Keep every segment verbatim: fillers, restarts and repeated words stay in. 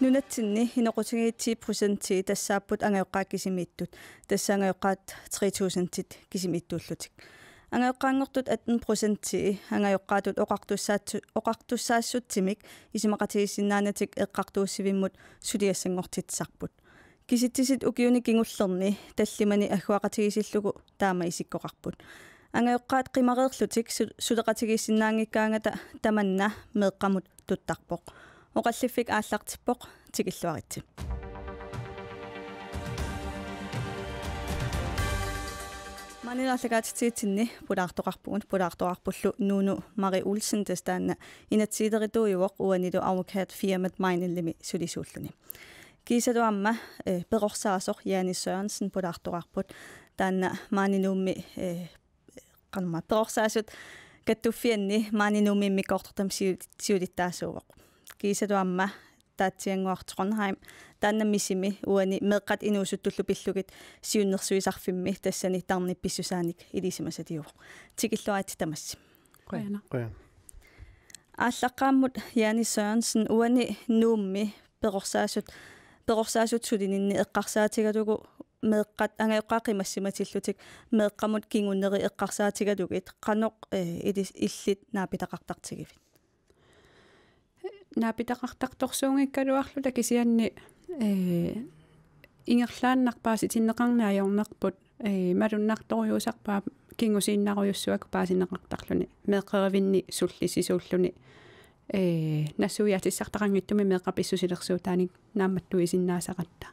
Nunatsinni inoqutigiit ti procentii tassaapput angajoqqaat kisimiittut, tassa angajoqqaat tre tusindit kisimiittuullutik. Angajoqqaanngortut atten procentii angajoqqaatut oqartussaatsu-, oqartussaassutsimik isumaqatigiissinnaanatik eqqartuussivimmut suliassanngortitsisarput. Kisitsisit ukiuni kingullerni tallimani agguaqatigiissillugu taama isikkoqarput. Angajoqqaat qimareerlutik su-, suleqatigiissinnaanngikkaangata tamanna meeqqamut tuttarpoq. Oqalliffik aallartippoq, tikilluaritsi. Maani aallakaatitsivitsinni pulaartoqarpugut, pulaartoqarpullu Nuunu Mari Olsen, tassa taanna inatsisilerituujuvoq uanilu advokatfirmat Meinelimi sulisuulluni. Kiisalu aamma, eh, perorsaasoq Jane Sørensen pulaartoqarput. Taanna maani Nuummi, eh, qanormaa, perorsaasut kattuffianni maani Nuummi immikkoortortamut siu-, siulittaasuuvoq. Kiisalu aamma Taatsiannguaq Trondheim, taanna Misimi uani meeqqat inuusuttullu pillugit siunnersuisarfimmi tassani tarnip pissusaanik ilisimasaliuvoq. Tikilluaritsi tamassi. Qujanaq. Qujan. Aallaqqaammut Jane Sørensen, uani Nuummi perorsaasut, perorsaasut sulininni eqqarsaatigalugu meeqqat angajoqqaat qimassimatillutik meeqqamut kinguneri eqqarsaatigalugit qanoq, eh, ilis-, illit naapitaqartartigivit? Naapitaqartartorsuunngikkaluarluta kisianni, eh, ingerlaannaq paasitinneqarneq ajornerput, eh, malunnartorujussuusarpaa kingusinnerujussuaq paasineqartarluni. Meeqqerivinni sullissisuulluni, eh, nassuiaatissartaqanngitsumik meeqqap pissusilersuutaanik naammattuisinnaasaratta.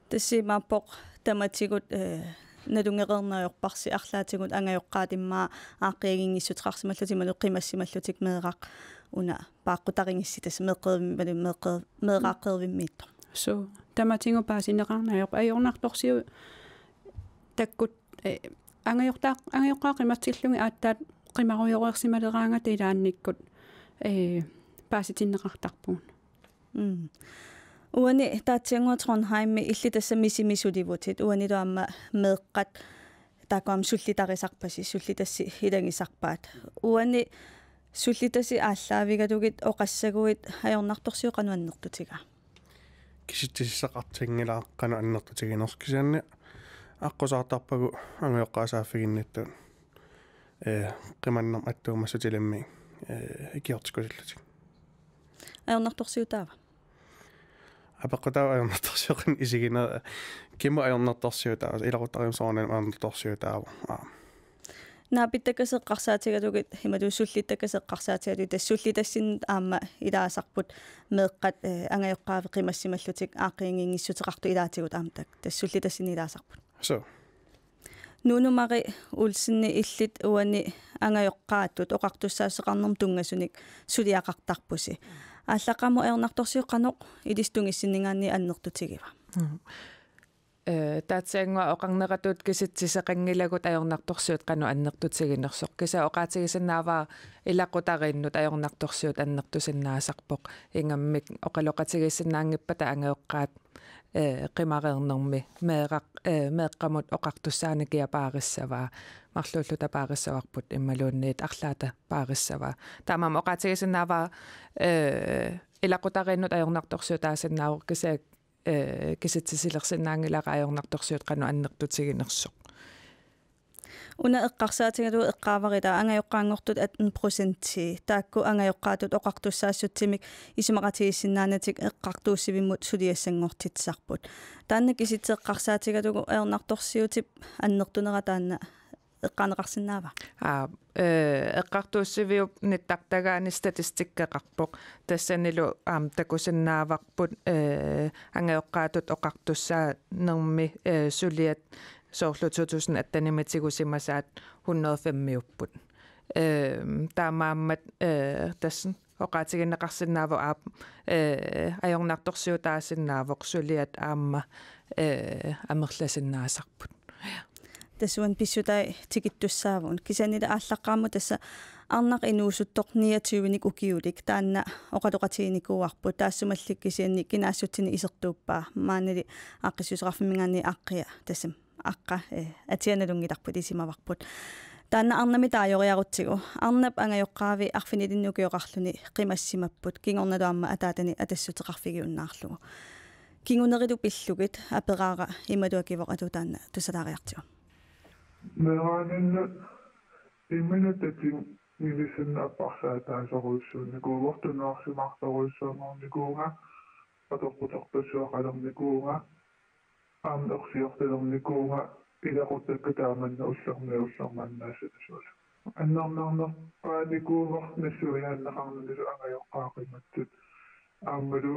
Tassa imaappoq tamatigut, eh, nalunngereerneq ajorparsi arlaatigut angajoqqaat immaqa aaqqiaginngissuteqarsimallutik imaluunniit qimassimallutik meeraq una paaqqutarigissi tassa meeqqerivimmik imaluunniit meeqqe-, meeraaqqerivimmiittoq. Suu, tamatigut paasineqarneq ajorpoq ajornartorsiut takkut, eh, angajortaa-, angajoqqaat qimassillugit aatsaat qimarujoreersimaleraangata ilaannikkut, eh, paasitinneqartarpugut. Mm. Uani Taatsiannguaq Trondheimi illit tassa Misimi sulivutit, uanilu aamma meeqqat taakku aamma sullitarisarpasi, sullitassi ilagisarpaat. Uani sullitassi aallaavigalugit oqassaguit ajornartorsiut qanoq annertutigaa? Kisitsisissaqartinngilara qanoq annertutiginersoq, kisianni aqqusaartarpagut angajoqqaat saaffiginnittut, eh, qimannermut attuumassutilimmik, eh, ikiortikkusullutik. Ajornartorsiutaava? Apeqqutaavoq ajornartorsiut qanoq isiginera. Kimmut ajornartorsiutaava? Ilaqutariinnut soorunami ajornartorsiutaavoq. Aa. Naapittakkasit eqqarsaatigalugit, imaluunniit sullittakkasit eqqarsaatigalugit, tassa sullitassinnut aamma ilaasarput meeqqat, eh, angajoqqaavit qimassimallutik aaqqiaginngissuteqartut ilaatigut aamma taakku. Tassa sullitassinnut ilaasarput. Suu. Nuunu Mari Olsen, illit uani angajoqqaatut oqartussaassuseqarnermut tunngasunik suliaqartarpusi. Aallaqqaammut ajornartorsiut qanoq ilissi tungissinninngaanniit annertutigiva? Mm. Eh, Taatsiannguaq oqarneratut kisitsiseqanngilagut ajornartorsiut qanoq annertutiginersoq. Kisianni oqaatigisinnaavara ilaqutariinnut ajornartorsiut annertusinnaasarpoq. Ingammik oqaloqatigiissinnaanngippata angajoqqaat, eh, qimareernermi meeraq-, eh, meeqqamut oqartussaanikia paarissavaa, marluulluta paarissavarput imaluunniit arlaata paarissavaa. Taamaammat oqaatigisinnaavara, eh, ilaqutariinnut ajornartorsiutaasinnaavoq, kisianni, eh, kisitsisilersinnaanngilara ajornartorsiut qanoq annertutiginersoq. Una eqqarsaatigalugu eqqaavarita angajoqqaanngortut atten procentii. Taakku angajoqqaatut oqartussaassutsimik isumaqatigiissinnaanatik eqqartuussivimmut suliassanngortitsisarput. Taanna kisitsit eqqarsaatigalugu ajornartorsiutip annertunera taanna eqqaaneqarsinnaava? Aa, eh, eqqartuussiviup nittartagaani statistikkeqarpoq. Tassanilu aamma takusinnaavarput, eh, angajoqqaatut oqartussaanermi, eh, suliat soorlu to tusind attenimi tigusimasaat hundrede og fem-iupput. Ehm, taamaammat, eh, tassa oqaatigineqarsinnaavoq aap, eh, ajornartorsiutaasinnaavoq suliat aamma, eh, amerlasinnaasarput. Tassa uani pissutaat tikittussaavugut. Kisiannili aallaqqaammut tassa arnaq inuusuttoq niogtyve-nik ukiulik taanna oqaloqatiginikuuarput. Taassumalu kisianni kinaassutsini isertuuppaa. Maanili aaqqissuisoqarfimminngaanniit aaqqia tassami aqqa, eh, atia nalunngilarput, ilisimavarput. Taanna arnamik taajoriarutsigu. Arnap angajoqqaavi arfinilinnik ukioqarluni qimassimapput kingornalu aamma ataatani atassuteqarfigiunnaarlugu. Kingunerilu pillugit aperaara imaluakivoq atu taanna tusalaariartigu. Meeraaninnut imminut tatingilissinnaapparsaataasorujussuunikuuvoq, tunuarsimaartorujussuanngornikuuvunga, apeqquterpassuaqalernikuuvunga, aamma ersiortalernikuuvunga, ilaquttakka taamanna ullormiit ullormannaassatassuulluni. Annernarnerpaanikuuvoq nassuiaanneqarnanilu angajoqqaat qimatsut. Aammalu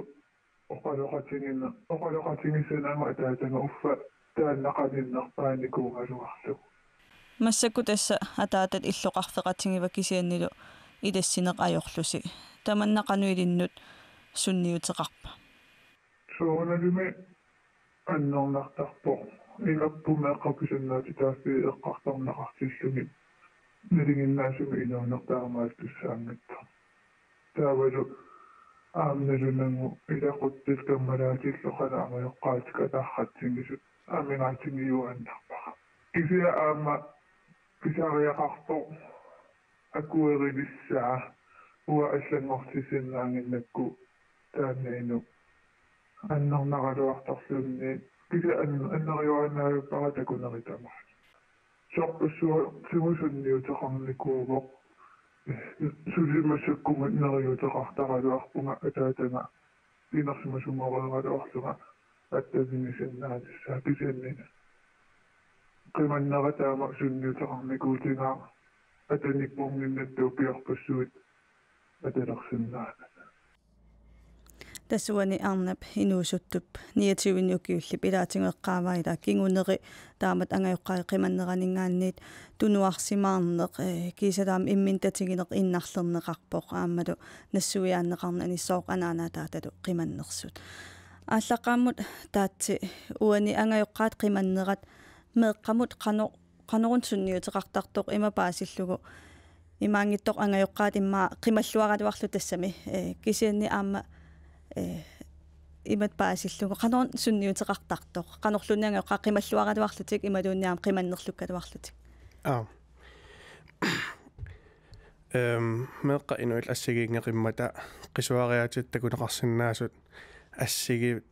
oqaloqatigin-, oqaloqatigissananga ataataga uffa taanna qaninnerpaanikuugaluarlugu. Massakkut tassa ataatat illoqarfeqatigiva kisiannili ilassineq ajorlusi. Tamanna qanoq ilinnut sunniuteqarpa? Soorunalimi annernartarpoq. Imerput meeqqat pisannaatitaaffii eqqartorneqartillugit nalinginnaasumik inuuneq taamaattussaanngitsoq. Taavalu aamma nalunagu ilaquttat kammalaatillu qanoq angajoqqaatik ataartitsigisut amigaatigiuaannarpara. Kisianni aamma pisariaqarpoq akuerilissaa uanga allanngortissinnaannginnakku taanna inuk annernaraluartorluunniit, kisianni an-, anneriuaannavippara takunerit tamaasa. Sorpassuartigut sunniuteqarnikuuvoq. Suli massakkumut neriuuteqartaraluarpunga ataataga inersimasumooreeraluarlunga attavigisinnaanissaq, kisianni qimannerat taama sunniuteqarnikuutigaaq, atanippunginnatta ukiorpassuit atalersinnaanani. Tassa uani arnap inuusuttup niogtyvenik ukiullip ilaatigut eqqaavaa ila kinguneri taamatut angajoqqaat qimanneraninngaanniit tunuarsimaarneq, eh, kiisalu aamma imminut tatigineq innarlerneqarpoq aammalu nassuiaanneqarnani sooq anaanaa ataatalu qimannersut. Aallaqqaammut taatsi uani angajoqqaat qimannerat meeqqamut qanoq, qanoruna sunniuteqartartoq ima paasillugu. Imaanngitsoq angajoqqaat immaqa qimalluaraluarlutik tassami, eh, kisianni aamma, eh, imatut paasillugu. Qanoruna sunniuteqartartoq. Qanorluunniit angajoqqaat qimalluaraluarlutik imaluunniit aamma qimannerlukkaluarlutik. Aa. Ehm, meeqqat inuillu assigiinngeqimmata qisuariaatsitut takuneqarsinnaasut assigii-,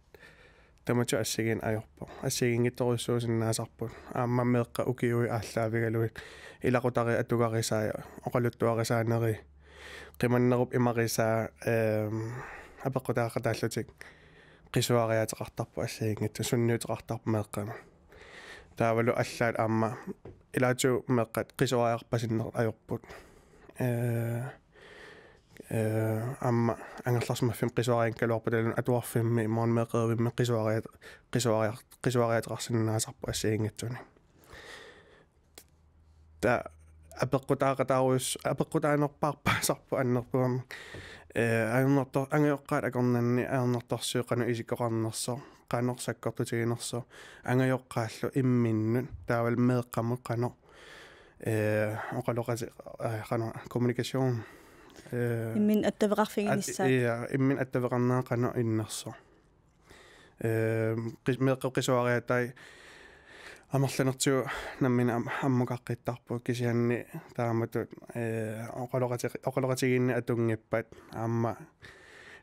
tamatut assigiinneq ajorpoq. Assigiinngitsorujussuusinnaasarput. Aamma meeqqat ukiui aallaavigalugit ilaqutariit atugarisaat, oqaluttuarisaanerit, qimannerup imarisaa, ehm, apeqqutaaqataallutik qisuariaateqartarput assigiinngitsunik, sunniuteqartarput meeqqamut. Taavalu allaat aamma ilaatigut meeqqat qisuariarpasinneq ajorput. Eh, eh, aamma angerlarsimaffimmik qisuarianngikkaluarput, taavalu atuarfimmi, morgenmadeqarfimmi qisuariat-, qisuariar-, qisuariaateqarsinnaasarput assigiinngitsunik. Taava apeqqutaaqataarus-, apeqqutaanerpaarpaasarpoq annerpaamik. Eh, ajornartor-, angajoqqaat akornanni ajornartorsiut qanoq isikkoqarnersoq, qanoq sakkortutiginersoq, angajoqqaallu imminnut, taavalu meeqqamut qanoq, eh, oqaloqati-, eh, qanoq kommunikation, eh, imminut attaveqarfiginissaat. At-, ja, imminut attaveqarnera qanoq innersoq. Ehm, qis-, meeqqat qisuariaatai amerlanertigut nammineq am-, ammukaaqqittarput, kisianni taamatut, eh, oqaloqati-, oqaloqatigiinneq atunngippat aamma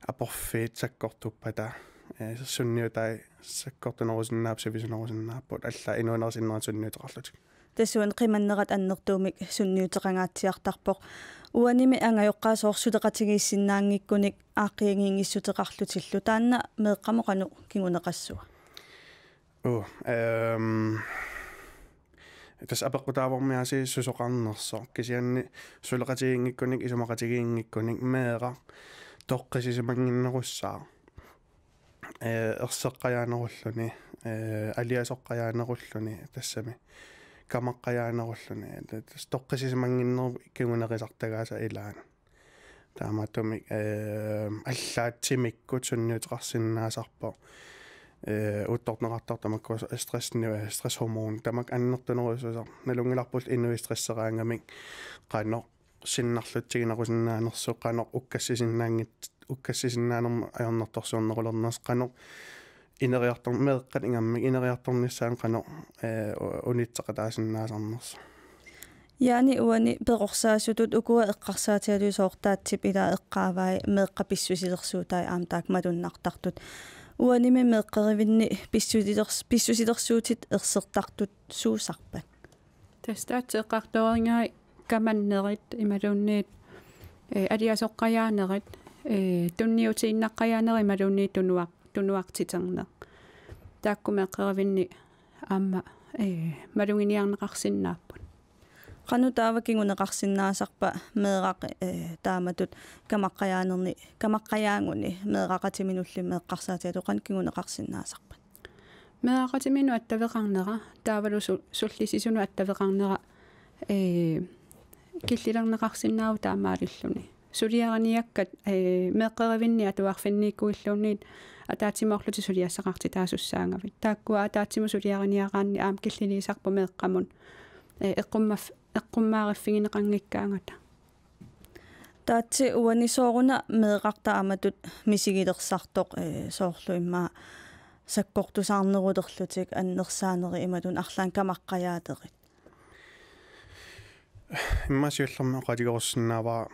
aporfiit sakkortuppata, eh, sunniutai sakkortunerusinnaapput, sivisunerusinnaapput, allaat inuunerup sinnerani sunniuteqarlutik. Tassuuna qimannerat annertuumik sunniuteqangaatsiartarpoq. Uanimi angajoqqaat soorlu suleqatigiissinnaanngikkunik aaqqiagiinngissuteqarlutillu, taanna meeqqamut qanoq kinguneqassava? Uu, ehm, tassa apeqqutaavormi aasiit susoqarnersoq. Kisianni suleqatigiinngikkunik, isumaqatigiinngikkunik meeraq toqqissisimannginnerussaaq. Eh, erseqqajaanerulluni, eh, aliasoqqajaanerulluni, tassami kamaqqajaanerulluni, ta-, tassa toqqissisimannginnerup kingunerisartagaasa ilaat. Taamaattumik, eh, allaat timikkut sunniuteqarsinnaasarpoq. Eh, uuttorneqartartut tamakku stress, stress hormon, tamakku annertunerussuseq. Nalunngilarpullu inuit stresseraangamik qanoq sinnarlutsiginerusinnaanersoq, qanoq ukkassisinnaanngit-, ukkassisinnaanermut ajornartorsiornerulernersoq, qanoq ineriartor-, meeqqat ingammik ineriartornissaannut qanoq, eh, u-, unitseqataasinnaasarnersoq. Jaani, uani perorsaasutut ukua eqqarsaatigalugit sooq Taatsip ilaa eqqaavai meeqqat pissusilersuutai aamma taakku matunnartartut. Uanimi meeqqerivinni pissusilers-, pissusilersuutit ersertartut suusarpat? Tassa Taatsi eqqartorigai kamannerit imaluunniit, eh, aliasoqqajaanerit, eh, tunniutiinnaqqajaanerit imaluunniit tunuaq-, tunuartiterneq. Taakku meeqqerivinni aamma, eh, maluginiarneqarsinnaapput. Qanoq taava kinguneqarsinnaasarpa meeraq, eh, taamatut kamaqqajaanerni, kamaqqajaanguni meeraqatiminullu eqqarsaatigalugu qanoq kinguneqarsinnaasarpa? Meeraqatiminut attaveqarnera, taavalu su-, sullissisunut attaveqarnera, eh, killilerneqarsinnaavoq taamaalilluni. Suliariniakkat, eh, meeqqerivinni atuarfinniikkuilluunniit ataatsimoorlutik suliassaqartitaasussaagavit. Taakkua ataatsimut suliariniaraanni aamma killiliisarput meeqqamut, eh, eqqummaf-, eqqummaariffigineqanngikkaangata. Taatsi, uani sooruna meeraq taamatut misigilersartoq, eh, soorlu immaqa sakkortusaarnerulerlutik annersaanerit imaluunniit arlaannik kamaqqajaaterit? Immaqa siullermik oqaatigerussinnaavara,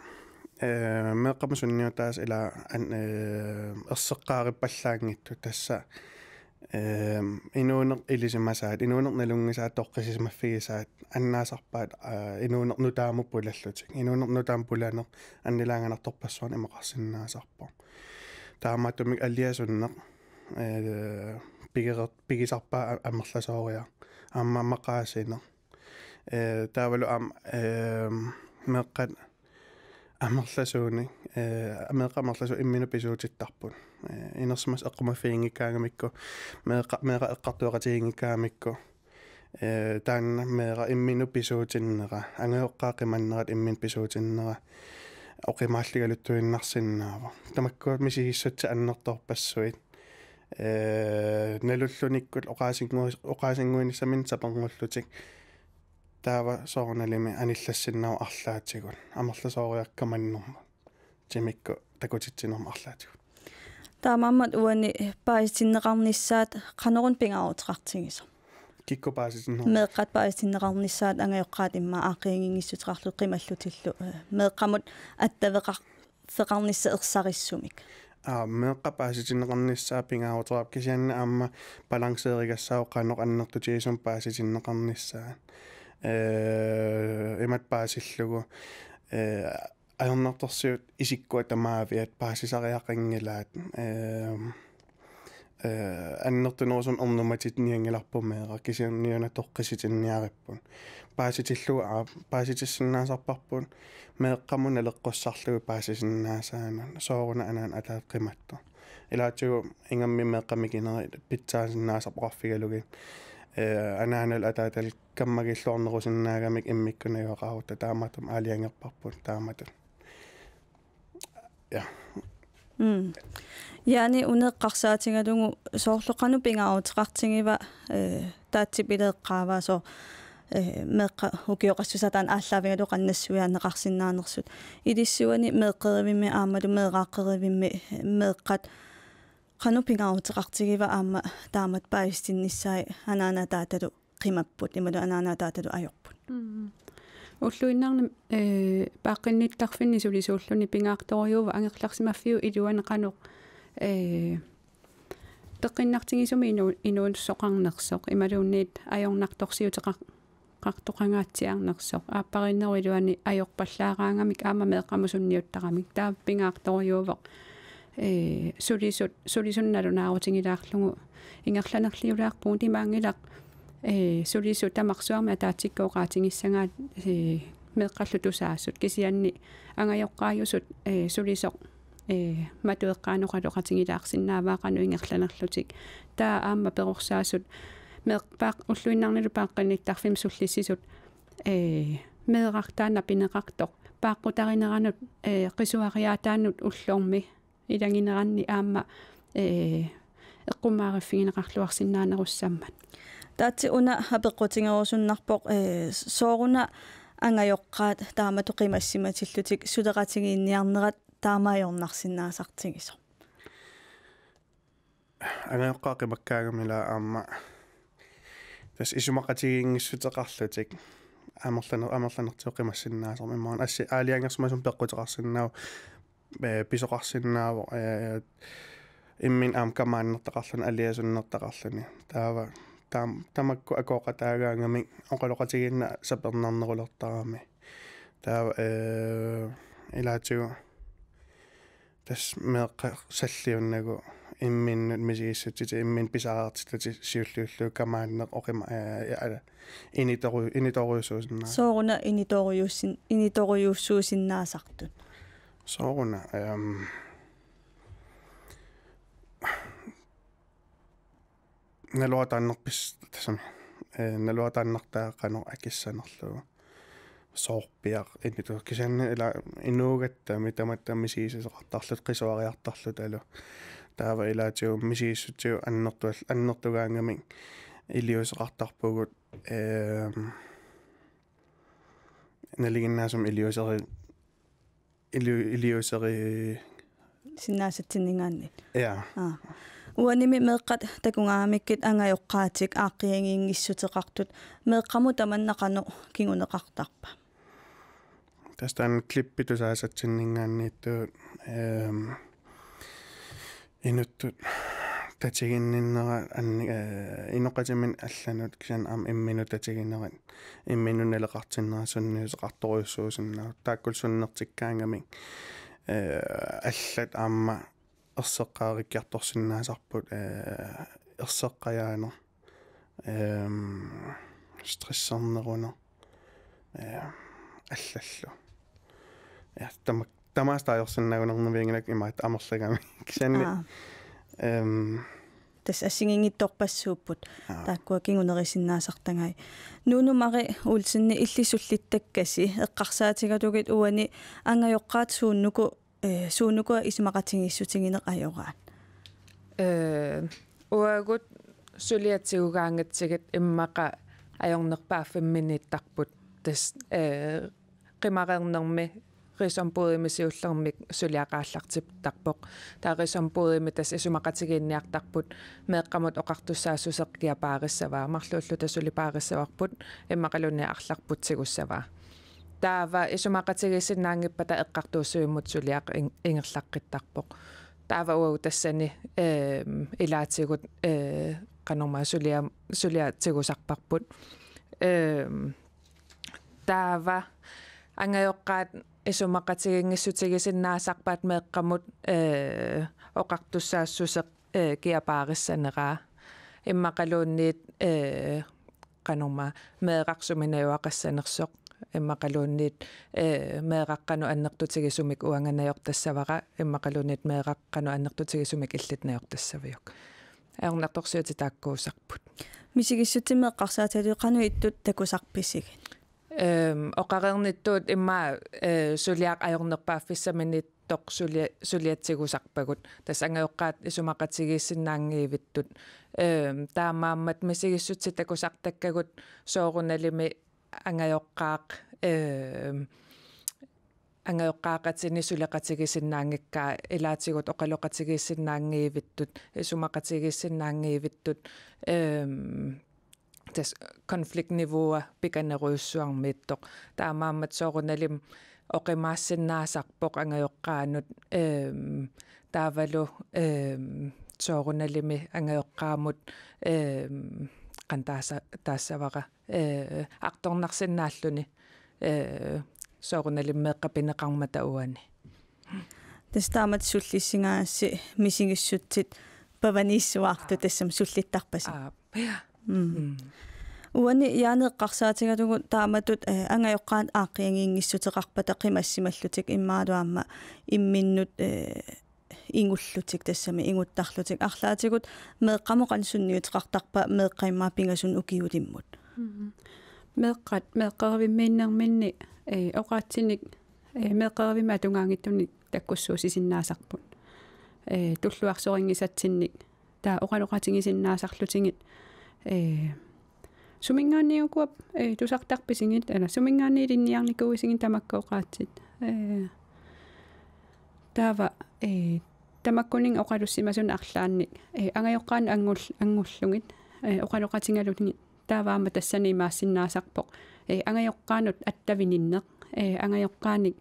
eh, meeqqamut sunniutaasa ilaa an-, eh, erseqqaarippallaanngitsut tassa, eh, inuuneq ilisimasaat, inuuneq nalunngisaat, toqqissisimaffigisaat, annaasarpaat, eh, inuuneq nutaamut pulallutik. Inuuneq nutaamut pulaneq annilaanganartorpassuarnik imaqarsinnaasarpoq. Taamaattumik aliasunneq, eh, pigerer-, pigisarpaat a-, amerlasooriarlutik. Aamma maqaasineq. Eh, taavalu aamma, eh, meeqqat amerlasuunik, eh, meeqqat amerlasuut imminut pisuutittarput. Eh, inersimasut eqqumaffiginngikkaangamikku, meeqqa-, meeraq eqqartueqatigiinngikkaangamikku, eh, taanna meeraq imminut pisuutinnera, angajoqqaat qimannerat imminut pisuutinnera, oqimaalligaluttuinnarsinnaavoq. Tamakkua misigissutsit annertoorpassuit, eh, nalullunikkut oqaasinngu-, oqaasinnguinissaminnik sapernullutik. Taava soorunalimi anillassinnaavoq arlaatigut amerlasooriarlutik kamannermut timikkut takutitsinermut arlaatigut. Taamaammat uani paasitinneqarnissaat qanoruna pingaaruteqartigisoq? Kikkut paasitinneqar- Meeqqat paasitinneqarnissaat angajoqqaat immaqa aaqqiiginngissuteqarlutik qimallutillu, eh, meeqqamut attaveqar-, -feqarnissaq ersarissumik. Aa, meeqqat paasitinneqarnissaat pingaaruteqarpoq kisianni aamma balanceerigassaavoq qanoq annertutigisumik paasitinneqarnissaat. Eh, imatut paasillugu, eh, ajornartorsiut isikkua tamaaviat paasisariaqanngilaat. Eh, eh, annertunerusumik ernumatinnianngilarput meeraq kisianni una toqqissitinniaripput. Paasitillugu aa, paasitissinnaasarparput meeqqamut naleqqussarlugu paasisinnaasaanermut. Sooruna anaana ataatsimut qimattoq. Ilaatigut ingammik meeqqat mikinerit pitsaasinnaasarput oqarfigalugit. Eh, anaanalu ataatalu kammagilluarnerusinnaagamik immikkut najugaqaruttaaq, taamaattumik aalajangerparput taamatut. Ja. Mm. Jaani, una eqqarsaatigalugu soorlu qanoq pingaaruteqartigiva, eh, Taatsip ilaa eqqaavaa soorlu, eh, meeqqat ukioqassusaat taanna aallaavigalugu qanoq nassuiaanneqarsinnaanersut. Ilissivani meeqqerivimmi aammalu meeraaqqerivimmi meeqqat qanoq pingaaruteqartigiva aamma taamatut paasitinnissaat anaana ataatalu qimapput, imaluunniit anaana ataatalu ajorput. Mm. Ulluinnarni, eh, paaqqinnittarfinni sulisuulluni pingaartorujuuvoq angerlarsimaffiup iluani qanoq, eh, peqqinnartigisumik inu-, inuusoqarnersoq, imaluunniit ajornartorsiuteqar-, qartoqangaatsiarnersoq. Aappariinnerup iluani ajorpallaaraangamik aamma meeqqamut sunniuttaramik. Taava pingaartorujuuvoq, eh, sulisut, sulisunut nalunaarutigilaarlugu ingerlanerliulaarpugut, imaanngilaq, eh, sulisut tamarsuarmi ataatsikkoqaatigissagaat, eh, meeqqallu tusaasut, kisianni angajoqqaajusut, eh, sulisoq, eh, matu eqqaanoqaloqatigilaarsinnaavaa qanoq ingerlanerlutik. Taava aamma perorsaasut meeq-, paaq-, ulluinnarnilu paaqqinnittarfimmi sullissisut, eh, meeraq taanna pineqartoq paaqqutarineranut, eh, qisuariaataanut ullormi ilagineranni aamma, eh, eqqumaariffigineqarluarsinnaanerussammat. Taatsi una apeqqutigerusunnarpoq, eh, sooruna angajoqqaat taamatut qimassimatillutik suleqatigiinniarnerat taama ajornarsinnaasartigisoq. Angajoqqaat qimakkaangamik ilaa aamma tassa isumaqatigiinngissuteqarlutik. amerlaner-, amerlanertigut qimassinnaasarmat. Immaqa assi aalajangersimasumik peqquteqarsinnaavoq, ee, pisoqarsinnaavoq, ee, imminut aamma kamaannertaqarluni, aliasunnertaqarluni. Taava taam-, tamakku akooqataagaangamik oqaloqatigiinneq sapernarnerulertarami. Taava, ee, ilaatigut tassa meeqqat salliunnagu imminnut misigissutsitik, imminut pisariaqartitatik siulliullugu kamaanneq oqima-, ee, ala, initoru-, initoorujussuusinnaa-. Sooruna initoorujussuusin-, initoorujussuusinnaasartut? Sooruna, ehm, naluara taannarpis-, tassami, ee, naluara taannartaa qanoq akissanerlugu. Soorpiaq initut, kisianni ila inuugatta tamatta misigisoqartarluta, qisuariartarlutalu. Taava ilaatigut misigissutsigut annertual-, annertugaangamik iliuuseqartarpugut, ehm, nalinginnaasumik iliuuseri-, iliu-, iliuuseri-, sinnaasatsinninngaanniit. Ja. Aa. Uanimi meeqqat takugaangamikku angajoqqaatik aaqqiagiinngissuteqartut, meeqqamut tamanna qanoq kinguneqartarpa? Tassa taanna klippi tusaasatsinninngaanniittut, ehm, inuttut tatiginninnerat anni-, ee, inoqatiminut allanut, kisianni aamma imminut tatiginerat, imminut naleqartinnerat sunniuteqartorujussuusinnaasoq. Taakkulu sunnertikkaangamik, ee, allat aamma erseqqaarikkiartorsinnaasarput, ee, erseqqajaaneq, ehm, stresserneruneq, ee, allallu. Ja, tama-, tamaasa taajorsinnaagunarnavianngilakka imaattoq amerlagami. Kisianni, aa, ehm, tassa assigiinngitsorpassuupput. Aa. Taakkua kingunerisinnaasartagai. Nuunu Mari Olsen, illit sullittakkasi, eqqarsaatigalugit uani angajoqqaat suunuku, ee, suunukua isumaqatigiissutigineq ajoraat? Ee, uagut suliat tigugaangatsigit immaqa ajornerpaaffimminiittarput, tassa, ee, qimareernermi risombudimi siullermik suliaq aallartittarpoq. Taava risombudimi tassa isumaqatigiinniartarput meeqqamut oqartussaassuseq kia paarissavaa, marluulluta suli paarissavarput, immaqaluunniit arlarput tigussavaa. Taava isumaqatigiissinnaanngippata eqqartuussivimmut suliaq ing-, ingerlaqqittarpoq. Taava uagut tassani, ehm, ilaatigut, ee, qanormaa sulia-, suliat tigusarparput. Ehm, taava angajoqqaat isumaqatigiinngissutigisinnaassarpaat meeqqamut, ee, oqartussaassuseq, ee, kia paarissaneraa. Immaqaluunniit, ee, qanormaa meeraq sumi najugaqassanersoq. Immaqaluunniit, ee, meeraq qanoq annertutigisumik uanga najortassavara. Immaqaluunniit meeraq qanoq annertutigisumik illit najortassaviuk. Ajornartorsiutit taakkuusarput. Misigissutsimik eqqarsaatigalugu qanoq ittut takusarpisigit? Ehm, oqareernittut immaqa, ee, suliaq ajornerpaaffissiminittoq sulia-, suliat tigusarpagut. Tassa angajoqqaat isumaqatigiissinnaanngivittut. Ehm, taamaammat misigissutsit takusartakkagut soorunalimi angajoqqaaq, ehm, angajoqqaaqatini suleqatigisinnaanngikkaa, ilaatigut oqaloqatigiissinnaanngivittut, isumaqatigiissinnaanngivittut, ehm, tassa konfliktniveaua pikanerujussuarmiittoq. Taamaammat soorunalimi oqimaassinnaasarpoq angajoqqaanut, ehm, taavalu, ehm, soorunalimi angajoqqaamut, ehm, qanoq taasa-, taassavara, ee, artornarsinnaalluni, ee, soorunalimi meeqqat pineqarmata uani. Tassa taamatut sullissigaassi misigissutsit pavaniissuartut, aa, tassami sullittarpasi. Aap, ja. Mm. Mm. Uani Jaane eqqarsaatigalugu taamatut, ee, angajoqqaat aaqqiagiinngissuteqarpata qimassimallutik imaluunniit aamma imminnut, ee, ingullutik, tassami inguttarlutik, arlaatigut meeqqamut qanoq sunniuteqartarpa meeqqat immaqa pingasunut ukiulimmut? Mhm. Meeqqat, meeqqerivimmiinnerminni, ee, oqaatsinik, ee, meeqqerivimmi atugaanngitsunik takkussuussisinnaasarput. Ee, tulluarsorinngisatsinnik, taava oqaloqatigisinnaasarlutigit, ee, suminngaanniit ukua, ee, tusartarpisigit, aana, suminngaanniit ilinniarnikuuisigit tamakku oqaatsit. Ee, taava, ee, tamakkuninnga oqalussimasunut arlaannik, ee, angajoqqaanut anngul-, anngullugit, ee, oqaloqatigalugit. Taava aamma tassani imaassinnaasarpoq, Ee, angajoqqaanut attavininneq, ee, angajoqqaanik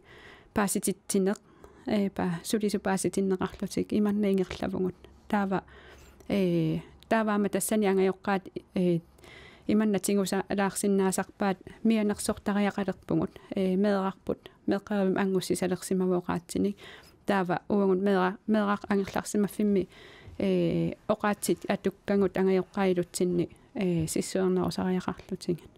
paasititsineq, ee, pa-, sulisut paasitinneqarlutik imanna ingerlavugut. Taava, ee, taava aamma tassani angajoqqaat, ee, imanna tigusalaarsinnaasarpaat mianersortariaqalerpugut, ee, meerarput, meeqqerivimmi angussisalersimavoq oqaatsinik. Taava uagut meera-, meeraq angerlarsimaffimmi, ee, oqaatsit atukkagut angajoqqaat ilutsinni, ee, sissuernerusariaqarlutigit.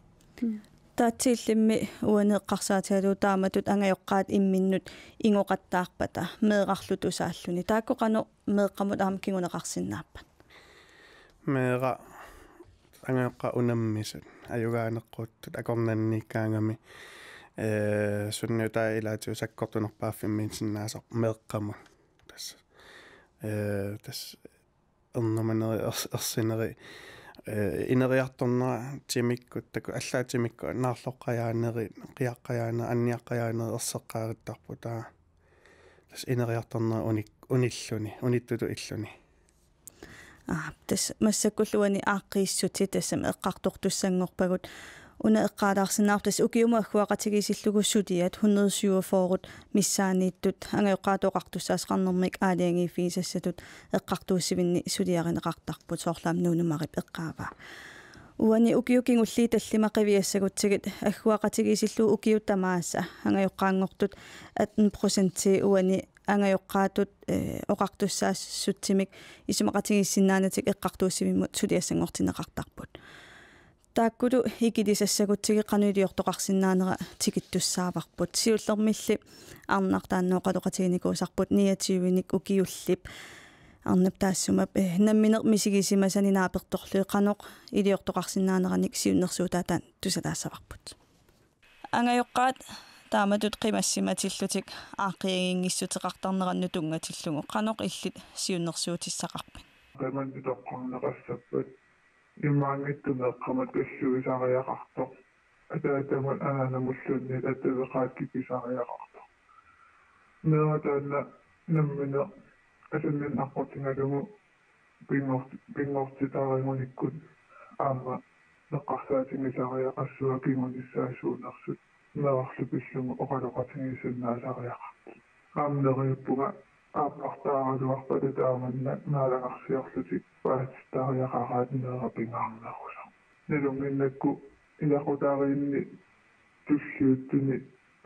Mm. Taatsillimmi uani eqqarsaatigalugu taamatut angajoqqaat imminnut ingoqattaarpata meerarlu tusaalluni. Taakku qanoq meeqqamut aamma kinguneqarsinnaappat? Meeraq angajoqqaat unammisut, ajugaaneqquttut, akornanniikkaangami, ee, sunniutaa ilaatigut sakkortunerpaaffimmiinnarsinnaasarput meeqqamut. Tassa, ee, tassa ernumaneri ers-, ersineri, ee, ineriartornera timikkut, taku allaat timikkut, naarloqqajaaneri, qiaqqajaaneri, anniaqqajaaneri erseqqaarittarput taava. Tassa ineriartornera unik-, unilluni, unittutut illuni. Aa, tassa massakkullu uani aaqqiissutit tassami eqqartortussanngorpagut. Una eqqaalaarsinnaavoq tassa ukiumut agguaqatigiissillugu suliat hundrede syvogfyrre missaanniittut angajoqqaatut oqartussaasoqarnermik aalajangiiffigisassatut eqqartuussivinni suliarineqartarput, soorlu aamma Nuunu Marip eqqaavaa. Uani ukiut kingulliit tallimat qiviassagutsigit agguaqatigiissillugu ukiut tamaasa angajoqqaanngortut atten procenti uani angajoqqaatut, ee, oqartussaassutsimik isumaqatigiissinnaanatik eqqartuussivimmut suliassanngortinneqartarput. Taakkulu ikilisassagutsigit qanoq iliortoqarsinnaanera tikittussaavarput. Siullermilli arnaq taanna oqaloqatiginikuusarput niogtyvenik ukiullip arnap taassuma, ee, nammineq misigisimasani naapertorlugit qanoq iliortoqarsinnaaneranik siunnersuutaat taanna tusalaassavarput. Angajoqqaat taamatut qimassimatillutik aaqqiaginngissuteqartarnerannut tunngatillugu qanoq illit siunnersuutissaqarpit? Qimanni toqqarneqassappat imaanngitsoq meeqqamut kalluisariaqartoq, ataatamut anaanamulluunniit attaveqaatit kikisariaqartoq. Meeraq taanna nammineq asanninneq aqqutigalugu pinngor-, pinngortitaarinngunikkut aamma eqqarsaatigisariaqassuaq kingunissaat suunersut meerarlu pillugu oqaloqatigiissinnaasariaqartut. Aamma neriuppunga aappartaaraluarpata taamannak naalagarsiorlutik paasitariaqaraat meeraq pingaarnerusoq. Nalunnginnakku ilaqutariinni tulliuttuni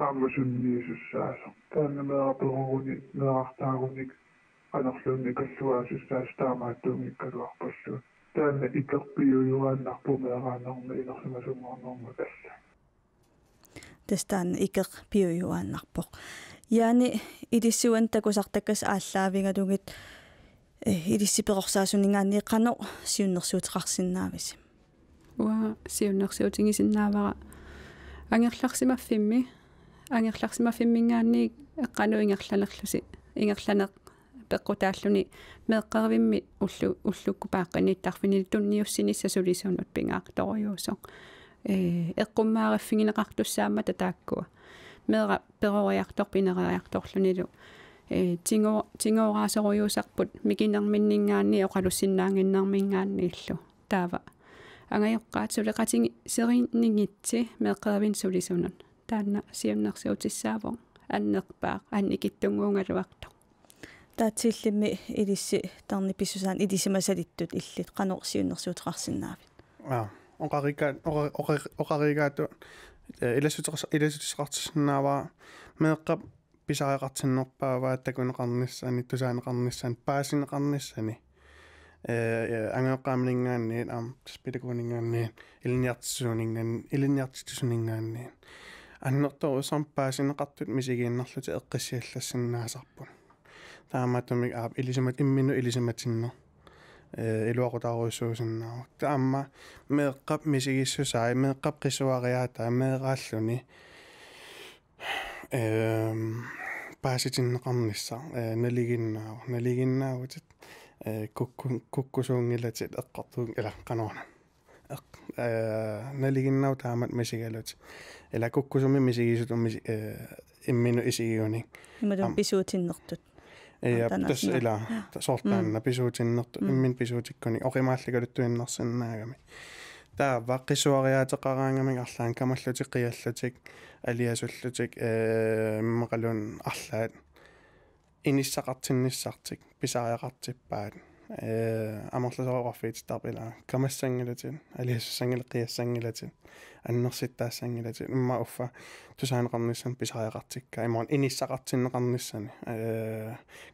aamma sunniisussaasoq. Taanna meeraq peroruni meerartaarunik qanorluunniit kalluaasussaasoq taamaattuunngikkaluarpalluunniit. Taanna ikeq piujuaannarpoq meeraanermi inersimasunngornermi alla. Tassa taanna ikeq piujuaannarpoq. Jaani, ilissi uani takusartakkasi aallaavigalugit, ee, ilissi perorsaasunninngaanniit qanoq siunnersuuteqarsinnaavisi? Uanga siunnersuutigisinnaavara angerlarsimaffimmi, angerlarsimaffimminngaanniit qanoq ingerlanerlusi, ingerlaneq peqqutaalluni meeqqerivimmi ullu-, ullukkut paaqqinittarfinni tunniussinissaq sulisunut pingaartorujuusoq. Ee, eqqummaariffigineqartussaammata taakkua. Meeraq peroriartorpoq ineriartorlunilu. Ee, tigo-, tigooraasorujuusarput mikinerminninngaanniit oqalussinnaannginnerminngaanniillu. Taava angajoqqaat suleqatigiserinngikkitsi meeqqerivinni sulisunut. Taanna siunnersuutissaavoq annerpaaq annikitsunnguugaluartoq. Taatsillimmi ilissi tarnip pissusaanut ilisimasalittut illit qanoq siunnersuuteqarsinnaavit? Aa, oqariga-, oqa-, oqa-, oqarigaatut, ee, ilassuteqars-, ilassuteqarsinnaavara meeqqap pisariaqartinnerpaavaa takuneqarnissani, tusaaneqarnissani, paasineqarnissani. Ee, angajoqqaamininngaanniit, aamma, tassa pædagogininngaanniit, ilinniartitsisuuningaan-, ilinniartitsisuninngaanniit. Annertoorujussuarmik paasineqartut misigiinnarlutik eqqissiallassinnaasarput. Taamaattumik aap ilisimat-, imminut ilisimatinneq, ee, iluaqutaarujussuusinnaavoq. Taava aamma meeqqap misigissusai, meeqqap qisuariaatai meeraalluni. Ehm, paasitinneqarnissaq, eh, nalinginnaavoq, nalinginnaavutit, eh, kukku-, kukkusuunngilatit eqqartuun-, ila qanoruna. Eq-, eh, nalinginnaavoq taamatut misigalutit. Ila kukkusumik misigisutut misi-, eh, imminut isigiunik. Imaluunniit am- pisuutinnertut. Ja, taanna tassa sinna. Ila, ja. Ta-, soorlu taanna, mm, pisuutinnertut, mm, imminut pisuutikkunik, oqimaalligaluttuinnarsinnaagami. Taava qisuariaateqaraangamik arlaannik kamallutik qiallutik aliasullutik, eh, immaqaluunniit arlaat inissaqartinnissartik pisariaqartippaat. Eh, amerlasoorujussuarfiitittarput ilaa. Kamassanngilatit, aliasussanngilatit, qiassanngilatit, annersittaassanngilatit. Immaqa uffa tusaaneqarnissani pisariaqartikkaat. Imaluunniit inissaqartinneqarnissani. Eh,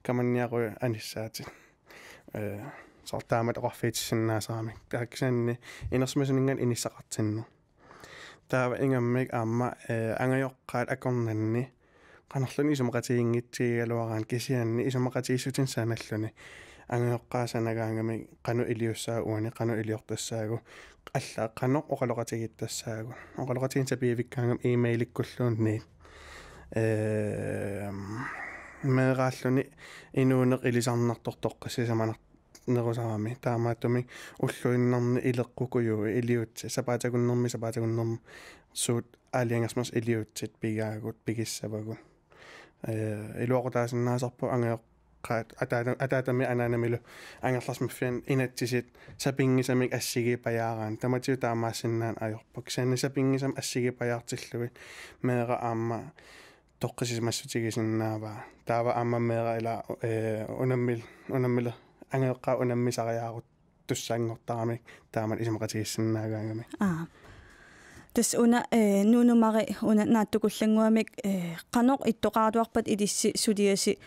kamanniaruit anissaatit. Eh, soorlu taamatut oqarfigitissinnaasarami. Taava kisianni inersimasuninngaanniit inissaqartinneq. Taava ingammik aamma, eh, angajoqqaat akornanni qanorluunniit isumaqatiginngitsigigaluaraanni kisianni isumaqatigiissutinik sanalluni. Angajoqqaat sanagaangamik qanoq iliussaagut uani, qanoq iliortassaagut, allaat qanoq oqaloqatigiittassaagut. Oqaloqatigiinneq sapiivikkaangami e-mailikkulluunniit. Ehm, meeraalluni inuuneq ilisarnartoq toqqissisimanar- nerusarami. Taamaattumik ulluinnarni ileqqukujuit iliuutsit, sapaatip akunnermi, sapaatip akunnermi suut aalajangersimasut iliuutsit pigaagut, pigissavagut. Eh, iluaqutaasinnaasarput angajoqqaat ataata-, ataatamit anaanamilu angerlarsimaffianni inatsisit sapinngisamik assigiipajaaraanni. Tamatigut taamaassinnaaneq ajorput. Kisianni sapinngisamik assigiipajaartillugit meeraq aamma toqqissisimassutigisinnaavaa. Taava aamma meeraq ilaa, eh, unammil-, unammil-, angajoqqaat unammisariaaruttussanngortaramik taamatut isumaqatigiissinnaagaangami. Aa. Tassa una, eh, Nuunu Mari una naatsukullannguamik, eh, qanoq ittoqaratuarpat ilissi suliasi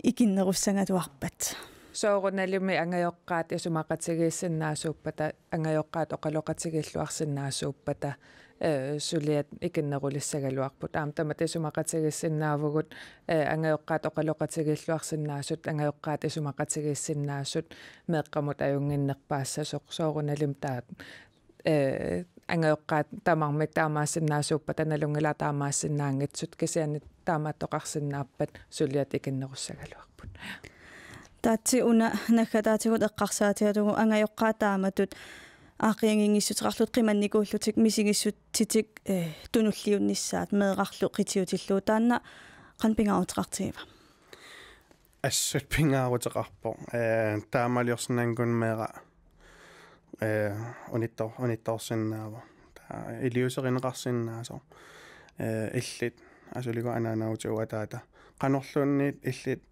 ikinnerussagaluarpat? Soorunalimi angajoqqaat isumaqatigiissinnaasuuppata, angajoqqaat oqaloqatigiilluarsinnaasuuppata, eh, suliat ikinnerulissagaluarput. Aamma tamatta isumaqatigiissinnaavugut, eh, angajoqqaat oqaloqatigiilluarsinnaasut, angajoqqaat isumaqatigiissinnaasut, meeqqamut ajunnginnerpaassasoq, soorunalimi taava, eh, angajoqqaat tamarmik taamaassinnaasuuppata, nalunngilaat taamaassinnaanngitsut, kisianni taamaattoqarsinnaappat suliat ikinnerussagaluarput. Taatsi una naggataatigut eqqarsaatigalugu angajoqqaat taamatut aaqqiaginngissuteqarlutik qimannikuullutik misigissutsitik, eh, tunulliunnissaat meerarlu qitiutillugu, taanna qanoq pingaaruteqartigiva? Assut pingaaruteqarpoq. Eh, taamaaliorsinnaaginnakku meeraq, eh, unittor-, unittoorsinnaavoq. Taava iliuuserineqarsinnaasoq. Eh, illit asuligu anaanautigut ataata. Qanorluunniit illit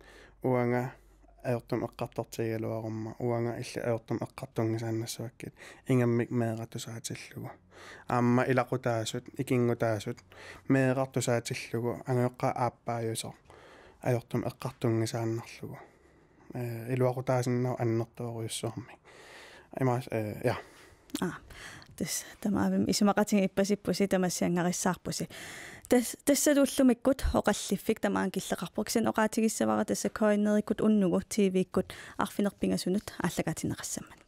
uanga ajortumik eqqartortigigaluaruma, uanga illit ajortumik eqqartunngisaannassavakkit, ingammik meeraq tusaatillugu. Aamma ilaqutaasut, ikinngutaasut, meeraq tusaatillugu, angajoqqaat aappaajusoq, ajortumik eqqartunngisaannarlugu. Eh, iluaqutaasinnaavoq annertoorujussuarmik. Imaas, eh, ja. Aa, tassa tamaavimmi isumaqatigiippasippusi, tamassianngarissaarpusi. Tas-, tassa ullumikkut oqalliffik tamaanga killeqarpoq. Kisianni oqaatigissavara tassa K N R-ikkut unnugu T V-kkut arfineq-pingasunut aallakaatinneqassammat.